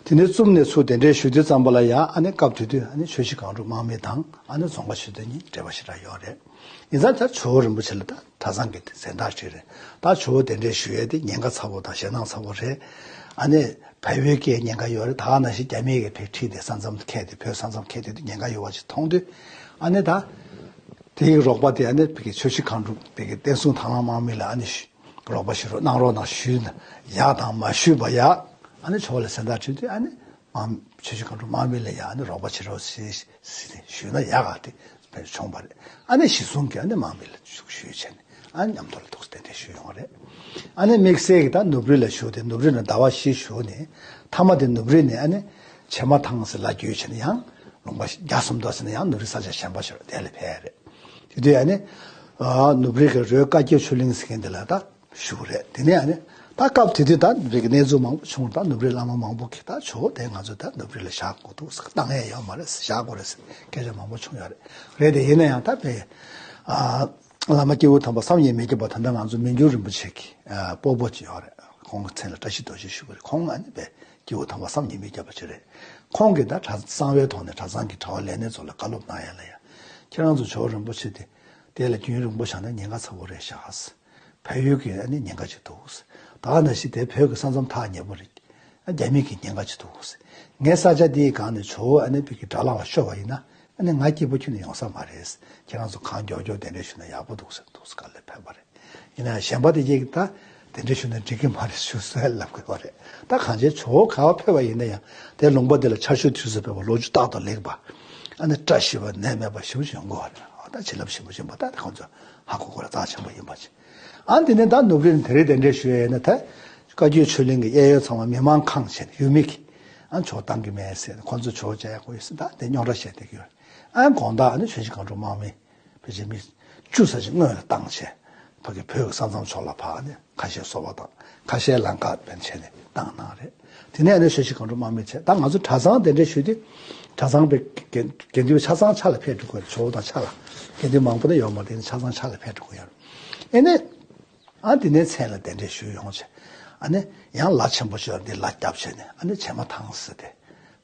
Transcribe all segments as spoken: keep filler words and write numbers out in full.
དེ་ནས་བཙུམ་ནས་ཚུར་གདན་འདྲེན་ཞུ་དུས་ཙམ་པ་ལ་ཡང་ཨ་ནི་སྐབས་དེ་དུས་ཨ་ནི་ཆུ་བཞི་སྒང་དྲུག་དམག་མི་དང་ཨ་ནི་རྫོང་དཔོན་ཆེ་མཐོ་གཉིས་འབྲེལ་བ་ཞེ་དྲག་ཡོད་རེད། ཡིན་ཙང་ད་ཇོ་བོ་རིན་པོ་ཆེ་ལ་ད་གྲྭ་ཚང་གི་གཟེངས་རྟགས་བྲིས་རེད། ད་ཇོ་བོ་གདན་འདྲེན་ཞུ་ཡས་དེ་ཉེན་ཁ་ཚ་པོ་དང་ཞེད་སྣང་ཚ་པོ་རེད། ཨ་ནི་བལ་ཡུལ་གྱི་ཉེན་ཁ་ཡོད་རེད། ད་ག་ནང་བཞིན་རྒྱ་མིས་གི་ཕེབས་ཁྲིད་དེ་ས་མཚམས་ཁེལ་དེ་བོད་ས་མཚམས་ཁེལ་དེ་དུས་ཉེན་ཁ་ཡོད་པ་ཅིག་མཐོང་དུས་ཨ་ནི་ད་དེའི་རོགས་པ་དེ་ཨ་ནི་བི་གི་ཆུ་བཞི་སྒང་དྲུག་བི་གི་བསྟན་སྲུང་དང་བླངས་དམག་མི་ལ་ཨ་ནི་ཞུ་རོགས་པ་ཞུ་རོགས་གནང་རོགས་གནང་ཞུས་ན་ཡག་དང་མ་ཞུས་པ་ཡག་ཨ་ནི་ཇོ་བོ་ལ་གཟེངས་རྟགས་བྲིས་དུས་ཨ་ནི་དམག་ཆུ་བཞི་སྒང་དྲུག་དམག་མི་ལ་ཡང་ཨ་ནི་རོགས་པ་བྱེད་རོགས་ཞེས་ཞེས་ཞུས་ན་ཡག་ག་དེ་བྱུང་བ་རེད། ཨ་ནི་གཞི་བཟུང་གི་ཨ་ནི་དམག་མི་ལ་ཞུ་ཞུས་བྱས་ནས་ཨ་ནི་མཉམ་དུ་ལ་ཐུགས་གཏན་གཏན་ཞུས་ཡོང་བ་རེད། ཨ་ནི་དམིགས་བསལ་གྱི་ད་ནུབ་རི་ལ་བཞུགས་ཏེ་ནུབ་རི་ནས་ཟླ་བ་བཞི་བཞུགས་ནས་མཐའ་མ་དེ་ནུབ་རི་ནས་ཨ་ནི་བྱེ་མ་ཐང་ཟེར་ལ་བརྒྱུད་བྱས་ནས་ཡང་ལུང་པ་བརྒྱ་གསུམ་དོ་ཟེར་ནས་ཡང་ནུབ་རི་ས་ཆ་གཞན་པ་ཞིག་དེ་ལ་ཕེབས་རེད། དེ་དུས་ཨ་ནི་ནུབ་རི་གི་རོལ་བཀའ་བརྒྱུད་ཆོས་གླིང་ཟེར་མཁན་དེ་ལ་ད་བཞུགས་རེད། དེ་ནས་ཨ་ནི་ད་སྐབས་དེ་དུས་ད་ནུབ་རི་གི་གནས་ཚུལ་མང་པོ་བྱུང་རེད། ད་ནུབ་རི་བླ་མ་མང་པོ་གིས་ད་ཇོ་བོ་དེ་ང་ཚོ་ད་ནུབ་རི་ལ་བཞག་དགོས་འདུག་ཟེར། བཏང་ཡས་ཡོད་མ་རེད་ཟེར། བཞག་དགོས་རེད་ཟེར་སྐད་ཆ་མང་པོ་བྱུང་ཡོད་རེད། རེད་དེ་ཡིན་ན་ཡང་ད་དཔེ་ཨ་བླ་མ་སྐྱེས་བུ་དམ་པ་བསམ་ཡས་མི་བསྐྱོད་པ་ད་ལྟ་ང་ཚོ་མི་འགྱུར་རིན་པོ་ཆེ་གི་ཨ་སྤོ་བོ་ཅིག་ཡོད་རེད། ཁོང་གི་མཚན་ལ་བཀྲ་ཤིས་རྡོ་རྗེ་ཞུ་གི་རེད། ཁོང་ཨ་ནི་དཔེ་སྐྱེས་བུ་དམ་པ་བསམ་ཡས་མི་བསྐྱོད་པ་ཅིག་རེད། ཁོང་གིས་ད་གྲྭ་གསང་བའི་ཐོག་ནས་གྲྭ་ཚང་གི་གྲྭ་པ་ལས་སྣེ་ཚོ་ལ་བཀའ་སློབ་གནང་ཡས་ལ་ཡ་ཁྱེད་རང་ཚོ་ཇོ་བོ་རིན་པོ་ཆེ་དེ་དེ་ལ་རྒྱུན་རིང་པོ་བཞག་ན་ཉེན་ཁ་ཚ་པོ་རེད་ཤག་བལ་ཡུལ་གྱི་ཨ་ནི་ཉེན་ཁ་ཅིག་འདུག་ད་ག་ནང་བཞིན་དེ་བོད་ཀྱི་ས་མཚམས་ཐག་ཉེ་པོ་རེད། རྒྱ་མི་གི་ཉེན་ཁ་ཅིག་འདུག་ངས་ས་ཆ་འདིའི་སྒང་ནས་ཇོ་བོ་ཨ་ནི་བོད་ཀྱི་དགྲ་ལག་ལ་ཤོར་བ་ཡིན་ན་ཨ་ནི་ང་སྐྱིད་པོ་ཁྱོན་ནས་ཡོང་ས་མ་རེད། ཁྱེད་རང་ཚོ་གང་མགྱོགས་མགྱོགས་གདན་འདྲེན་ཞུས་ན་ཡག་པོ་འདུག་ཟེར་འདུག་ཟེར་བཀའ་སློབ་ཕེབས་པ་རེད། ཡིན་ན་ཡང་གཞན་པ་དེ་གྱད་ཀྱིས་ད་གདན་འདྲེན་ཞུས་ན་འགྲིག་གི་མ་རེད་ཞུ་སྲོལ་ལབ་དགོས་པ་རེད། ད་གང་ཅིའི་ཇོ་བོ་ག་པར་ཕེབས་པ་ཡིན་ན་ཡང་དེ་ལུང་པ་འདི་ལ་ཆར་ཆུ་དུས་སུ་ཕེབས་པ་ལོ་རྒྱུས་རྟག་ཏུ་ལེགས་པ་ཨ་ནི་བཀྲ་ཤིས་པ་ནད་མེད་པ་ཞེ་པོ་ཅིག་ཡོང་གི་ཡོད་རེད། ད་བྱིན་རླབས་ཞེ་པོ་ཅིག་ཡིན་པ་ད་ཁོང་ཚོ་ཧ་གོ་དགོས་རེད། རྩ་ཆེན་པོ་ཡིན་པ་ཅིག་ཨ་འདི་ནས་ད་ནུབ་རི་ནས་དེ་རིང་གདན་འདྲེན་ཞུ་ཡས་ཡིན་ན་ད་བཀའ་བརྒྱུད་ཆོས་གླིང་གི་གཡས་གཡོན་ཚང་མ་མི་མང་ཁང་བྱས་ནས་ཡུལ་མི་གིས་ཨ་ཇོ་བོ་བཏང་གི་མེད་ཟེར། ཁོང་ཚོ་ཇོ་བོ་མཇལ་ཡག་དགོས་ཡོད་ཟེར། ད་དེ་རྙོག་དྲ་བཤད་བསྡད་ཀྱི་ཡོད་རེད། ཨ་དགོང་དག་ཨ་ནི་ཆུ་བཞི་སྒང་དྲུག་དམག་མི་ཕལ་ཆེར་མི་བཅུ་ཙམ་ཞིག་སྔོན་ལ་བཏང་བྱས་ཕ་གི་བོད་ཀྱི་ས་མཚམས་ཕྱོགས་ལ་ཕར་ཨ་ནི་ཁ་ཤས་སོ་པ་དང་ཁ་ཤས་ལམ་ཁ་བྱས་ནས་བཏང་གནང་རེད། དེ་ནས་ཨ་ནི་ཆུ་བཞི་སྒང་དྲུག་དམག་མི་བྱས། ད་ང་ཚོ་གྲྭ་ཚང་གདན་འདྲེན་ཞུས་དུས་གྲྭ་ཚང་པའི་དགེ་དགེ་འདུན་ཆ་ཚང་ཆ་ལ་ཕེབས་འགྲོ་དགོས་རེད། ཇོ་བོ་དང་ཆ་ལ་དགེ་འདུན་མང་པོ་ནི་ཡོད་མ་རེད། དེ་ནི་ཆ་ཚང་ཆ་ལ་ཕེབས་འགྲོ་དགོས་ཡོད་རེད། ཨ་ནི། ཨ་དེ་ནས་མཚན་ལ་གདན་འདྲེན་ཞུས་ཡོང་བྱས། ཨ་ནི་ཡང་ལ་ཆེན་པོ་ཞིག་ཡོད་རེད། འདི་ལ་རྒྱབ་བྱས་ནས་ཨ་ནི་བྱེ་མ་ཐང་ཟེར་ཏེ་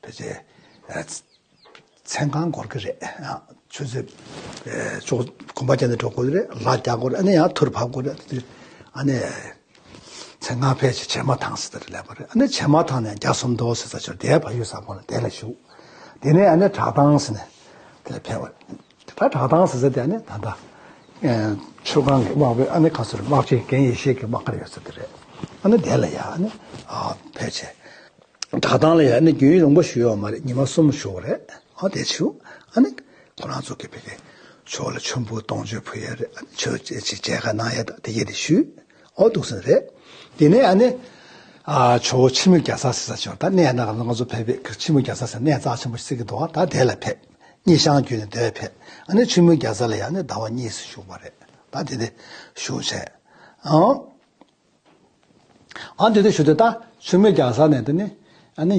ཕལ་ཆེར་ཨ་མཚན་གང་འགོར་གི་རེད། ཨ་ཆུ་ཚོད་ཨ་ཅོག་གོམ་པ་བརྒྱབ་ནས་འགྲོ་དགོས་རེད། ལ་རྒྱག་དགོས་རེད། ཨ་ནི་ཡང་ཐུར་བབས་དགོས་རེད། དེ་དུས་ཨ་ནི་མཚན་གང་ཕལ་ཆེར་བྱེ་མ་ཐང་ཟེར་ཏེ་སླེབས་པ་རེད། ཨ་ནི་བྱེ་མ་ཐང་ནས་རྒྱ་གསུམ་མདོ་ཟེར་ས་ཆར་དེའི་ཕ་ཡུལ་ས་ཁོངས་ལ་དེ་ལ་བཞུགས། དེ་ནས་ཨ་ནི་བྲག་ཐང་ཟེར་ནས་དེ་ལ་ཕེབས་པ་རེད། ད་བྲག་ཐང་ཟེར་ས་དེ་ཨ་ནི་ད་ལྟ་ཨ་ཆོས་ཁང་གི་དམག་དཔོན་ཨ་ནི་ག་ཟེར་དམག་སྤྱི་རྒན་ཡེ་ཤེས་ཀྱི་དམག་སྒར་ཡོད་ས་དེ་རེད། ཨ་ནི་དེ་ལ་ཡ་ཨ་ནི་ཨ་ཕལ་ཆེར་བྲག་ཐང་ལ་ཡ་ཨ་ནི་རྒྱུན་རིང་པོ་བཞུགས་ཡོད་མ་རེད། ཉི་མ་གསུམ་བཞུགས་པ་རེད། ཨ་དེ་བཞུགས་ཨ་ནི་ཁོ་རང་ཚོ་གི་ཕ་གི་ཇོ་བོ་ལ་མཆོད་འབུལ་གཏོང་མཆོད་ཕུལ་ཡ་རེད། ཨ་ནི་མཆོད་ཅིག་མཇལ་ཁ་གནང་ཡ་དང་དེ་གྱད་དེ་ཞུས། ཨོ་འདུག་སེ་རེད། དེ་ནས་ཨ་ནི་ཨ་ཇོ་བོ་ཕྱི་མོད་རྒྱ་ཚ་ཟེར་ས་ཅིག་ཡོད། ད་གནས་ན་ང་ཚོ་ཕལ་པའི་ཕྱི་མོད་རྒྱ་ཚ་ཟེར་གནས་རྩ་ཆེན་པོ་ཞིག་གི་འདུག་ད་དེ་ལ་ཕེབས། སྙེ་ཤང་བརྒྱུད་ནས་དེར་ཕེབས། ཨ་ནི་ཕྱི་མོད་རྒྱ་ཚ་ལ་ཡང་ནི་ཟླ་བ་གཉིས་སུ་བཞུགས་པ་རེད། ད་དེ་དེ་བཞུགས་བྱས། ཨང་། ཨ་དེ་དེ་བཞུགས་དུས་ད་ཕྱི་མོད་རྒྱ་ཚ་ནས་དེ་ནི་ཨ་ནི་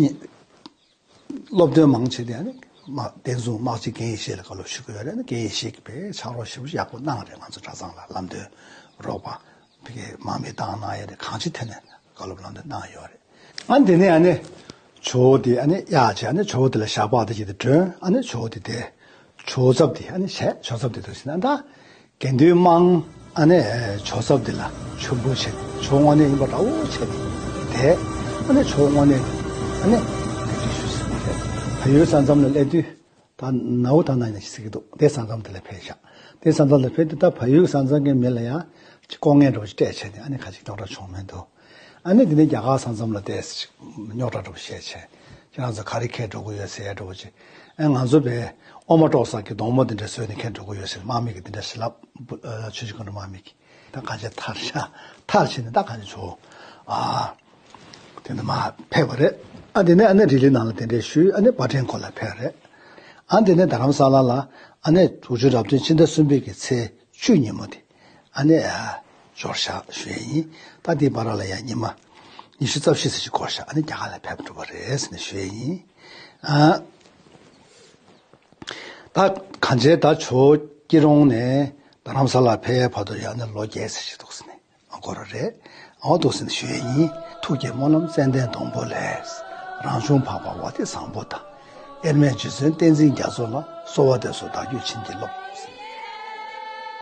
སློབ་སྟོན་མང་ཆེ་དེ་ཨ་ནི་དམག་བསྟན་སྲུང་དམག་སྤྱི་རྒན་ཡེ་ཤེས་ལ་བཀའ་སློབ་ཞུ་གི་ཡོད་རེད། ཨ་ནི་རྒན་ཡེ་ཤེས་ཀྱིས་དཔེ་ཕྱག་རོགས་ཞེ་པོ་ཡག་པོ་གནང་རེད། ང་ཚོ་གྲྭ་ཚང་ལ་ལམ་སྟོན་རོགས་པ་དེ་གའི་དམག་མི་བཏང་གནང་ཡ་དེ་གང་ཅི་ཐད་ནས་བཀའ་སློབ་ལམ་སྟོན་གནང་ཡོད་རེད། ཨ་ནི་དེ་ནས་ཨ་ནི་ཇོ་བོ་དེ་ཨ་ནི་གཡག་བྱས། ཨ་ནི་ཇོ་བོ་དེ་ལ་ཞགས་པ་དེ་བྱས་ཏེ་སྒྲོན། ཨ་ནི་ཇོ་བོ་དེ་དེ་ཇོ་བོ་ཚབ་དེ་ཨ་ནི་བྱས། ཇོ་བོ་ཚབ་དེ་དུ་ཕྱིན་ན་ད་དགེ་འདུན་དམངས་ཨ་ནི་ཇོ་བོ་ཚབ་དེ་ལ་མཆོད་འབུལ་བྱས། ཇོ་བོ་དངོས་གནས་ཡིན་པ་འདྲ་བོ་བྱས་ཏེ་དེ་ཨ་ནི་ཇོ་བོ་དངོས་གནས་ཨ་ནི་དེ་ཞུ་ཟེར་བ་རེད། བལ་ཡུལ་ས་མཚམས་ལ་སླེབས་དུས། ད་ནའུ་ཐ་ན་ཡིན་ན་ཞིག་ཟེར་གྱི་འདུག་དེ་ས་མཚམས་དེ་ལ་ཕེབས་ཤག་དེ་ས་མཚམས་ལ་ཕེབས་དུས་ད་བལ་ཡུལ་ས་མཚམས་ཀྱི་མི་ལ་ཡང་ལྐོག་རྔན་འདྲ་བོ་ཞིག་སྤྲད་བྱས་ནས་ཨ་ནི་ཁ་ཅིག་རྙོག་དྲ་བྱུང་མི་འདུག་ཨ་ནི་དེ་ནས་རྒྱ་གར་ས་མཚམས་ལ་བལྟས་རྙོག་དྲ་འདྲ་བོ་བཤད་བྱས། ཁྱེད་རང་ཚོ་ག་རེ་འཁྱེར་འགྲོ་གི་ཡོད་ཟེར་ཡ་འདྲ་བོ་ཅིག་ཨ་ང་ཚོ་བས་ཨོ་མ་ཀྲོག་ས་གི་སྡོང་མོ་དེ་འདྲ་བཟོས་ནས་འཁྱེར་འགྲོ་གི་ཡོད་ཟེར་དམག་མི་གིས་དེ་འདྲ་ཞིག་ལབ། ཆུ་བཞི་སྒང་དྲུག་དམག་མི་གིས། ད་གང་ཅི་ཐར་ཤག་ཐར་ཕྱིན་ནས་ད་གང་ཅི་ཇོ་བོ་ཨ་དེ་ནས་མར་ཕེབས་པ་རེད། ཨ་དེ་ནས་ཨ་ནི་རི་ལི་ནང་ལ་གདན་འདྲེན་ཞུས། ཨ་ནི་པ་ཏྲེན་ཁོ་ལ་ཕེབས་རེད། ཨ་དེ་ནས་རྡ་རམ་ས་ལ་ལ་ཨ་ནི་དྲུག་ཅུ་རབ་བདུན་ཕྱི་ཟླ་གསུམ་པའི་གི་ཚེས་བཅུ་ཉིན་མོ་དེ་ཨ་ནི་ཨ་འབྱོར་ཤག་ཞུ་ཡས་ཡིན། ད་དེའི་བར་ལ་ཡང་ཉི་མ་ཉི་ཤུ་རྩ་བཞི་ཙམ་ཞིག་འགོར་ཤག་ཨ་ནི་རྒྱ་གར་ལ་ཕེབས་འགྲོ་བ་རེད་ཟེར་ནས་ཞུ་ཡས་ཡིན། ཨ་ད་གང་བྱས་ད་ཇོ་བོ་སྐྱིད་རོང་ནས་རྡ་རམ་ས་ལ་ཕེབས་བར་དུ་ཡང་ནི་ལོ་བརྒྱད་ཙམ་ཞིག་འདུག་ཟེར་ནས། ཨ་འགོར་བ་རེད། ཨོ་འདུག་ཟེར་ནས་ཞུ་ཡས་ཡིན། ཐུགས་བསྐྱེད་སྨོན་ལམ་ཙན་དན་སྡོང་པོ་ལས། རང་བྱུང་འཕགས་པ་ཝ་ཏི་བཟང་པོ་དང་། དབྱེར་མེད་རྗེ་བཙུན་བསྟན་འཛིན་རྒྱ་མཚོ་ལ་གསོལ་བ་འདེབས་སོ་བདག་རྒྱུད་བྱིན་གྱིས་རློབས།